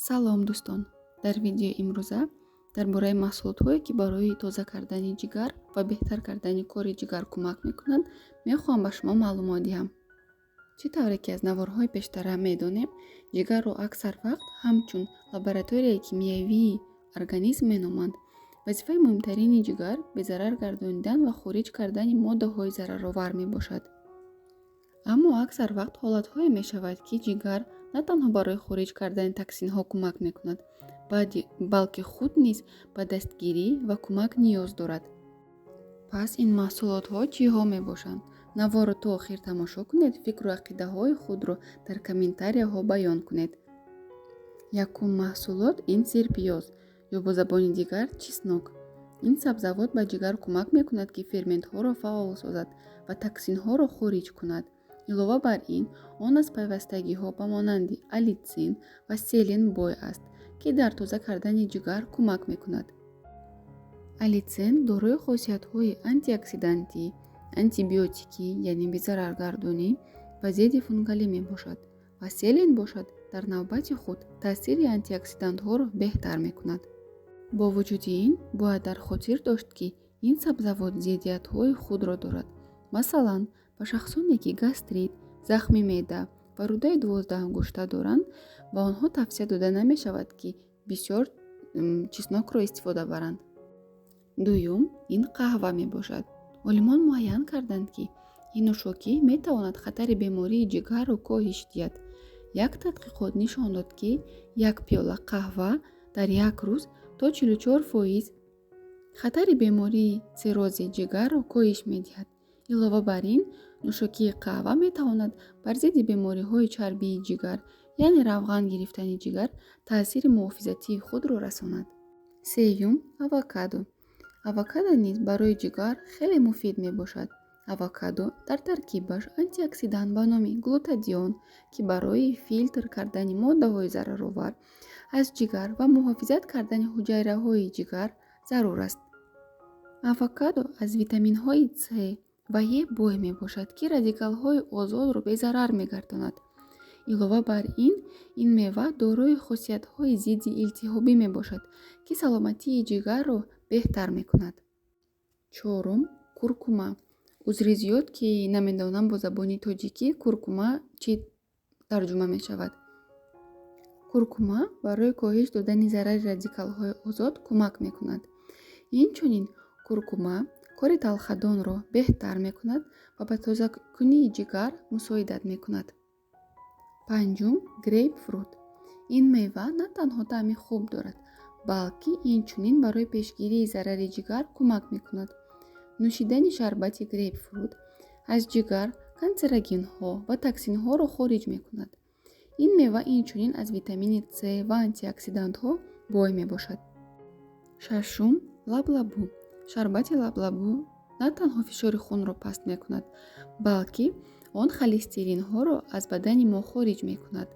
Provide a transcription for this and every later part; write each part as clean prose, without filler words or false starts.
Салом, дӯстон! Дар видеои имрӯза дар бораи маҳсулотҳое, ки барои тоза кардани ҷигар ва беҳтар кардани кори ҷигар кӯмак мекунанд, мехоҳам ба шумо маълумот диҳам. Чӣ тавре ки аз наворҳои пештара медонем, ҷигарро аксар вақт ҳамчун лабораторияи кимиёвии организм меноманд. Вазифаи муҳимтарини ҷигар безарар гардонидан ва хориҷ кардани моддаҳои зараровар мебошад. Аммо аксар вақт ҳолатҳое мешавад, ки ҷигар на танҳо барои хориҷ кардани токсинҳо кӯмак мекунад, балки худ низ ба дастгирӣ ва кӯмак ниёз дорад. Пас ин маҳсулотҳо чиҳо мебошанд? Наворро то охир тамошо кунед, фикру ақидаҳои худро дар комментарияҳо баён кунед. Якум маҳсулот ин сирпиёз ё бо забони дигар чеснок. Ин сабзавот ба ҷигар кӯмак мекунад, ки ферментҳоро фаъол созад ва токсинҳоро хориҷ кунад. Илова бар ин, он аз пайвастагиҳо ба монанди аллитсин ва селен бой аст, ки дар тоза кардани ҷигар кӯмак мекунад. Аллитсин дорои хосиятҳои антиоксидантӣ, антибиотикӣ, яъне безараргардонӣ ва зидди фунгалӣ мебошад ва селен бошад, дар навбати худ таъсири антиоксидантҳоро беҳтар мекунад. Бо вуҷуди ин, бояд дар хотир дошт, ки ин сабзавот зиддиятҳои худро дорад. Масалан, ба шахсоне, ки гастрит, захми меъда ва рӯдаи 12-ангушта доранд, ба онҳо тавсия дода намешавад, ки бисёр чеснокро истифода баранд. Дуюм ин қаҳва мебошад. Олимон муайян карданд, ки ин нӯшокӣ метавонад хатари бемории ҷигарро коҳиш диҳад. Як тадқиқот нишон дод, ки як пиёла қаҳва дар як рӯз то 44% хатари бемории циррози ҷигарро коҳиш медиҳад. Илова бар ин, нӯшокии қаҳва метавонад бар зидди бемориҳои чарбии ҷигар, яъне равған гирифтани ҷигар, таъсири муҳофизатии худро расонад. Сеюм авокадо. Авокадо низ барои ҷигар хеле муфид мебошад. Авокадо дар таркибаш антиоксидант ба номи глутатион, ки барои филтр кардани моддаҳои зараровар аз ҷигар ва муҳофизат кардани ҳуҷайраҳои ҷигар зарур аст. Авокадо аз витаминҳои С ва Е бой мебошад, ки радикалҳои озодро безарар мегардонад. Илова бар ин, ин мева дорои хосиятҳои зидди илтиҳобӣ мебошад, ки саломатии ҷигарро беҳтар мекунад. Чорум куркума. Узри зиёд, ки намедонам, бо забони тоҷикӣ куркума чӣ тарҷума мешавад. Куркума барои коҳиш додани зарари радикалҳои озод кӯмак мекунад. Инчунин куркума кори талхадонро беҳтар мекунад ва ба тозакунии ҷигар мусоидат мекунад. Панҷум грейпфрут. Ин мева на танҳо таъми хуб дорад, балки инчунин барои пешгирии зарари ҷигар кӯмак мекунад. Нӯшидани шарбати грейпфрут аз ҷигар канцерогенҳо ва токсинҳоро хориҷ мекунад. Ин мева инчунин аз витамини С ва антиоксидантҳо бой мебошад. Шашум лаблабу. Шарбати лаблабу на танҳо фишори хунро паст мекунад, балки он холестеринҳоро аз бадани мо хориҷ мекунад,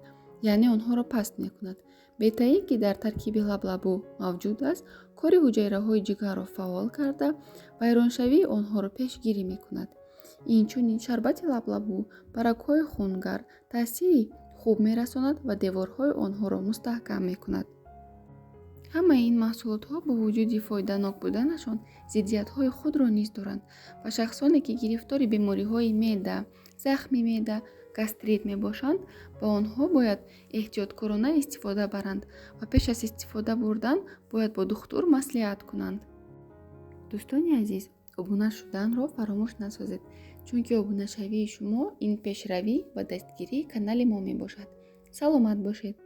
яъне онҳоро паст мекунад. Бетаин, ки дар таркиби лаблабу мавҷуд аст, кори ҳуҷайраҳои ҷигарро фаъол карда, вайроншавии онҳоро пешгирӣ мекунад. Инчунин шарбати лаблабу ба рагҳои хунгар таъсири хуб мерасонад ва деворҳои онҳоро мустаҳкам мекунад. Ҳамаи ин маҳсулотҳо бо вуҷуди фоиданок буданашон зиддиятҳои худро низ доранд ва шахсоне, ки гирифтори бемориҳои меъда, захми меъда, гастрит мебошанд, ба онҳо бояд эҳтиёткорона истифода баранд ва пеш аз истифода бурдан бояд бо духтур маслиҳат кунанд. Дӯстони азиз, обуна шуданро фаромӯш насозед, чунки обунашавии шумо ин пешравӣ ва дастгирии канали мо мебошад. Саломат бошед.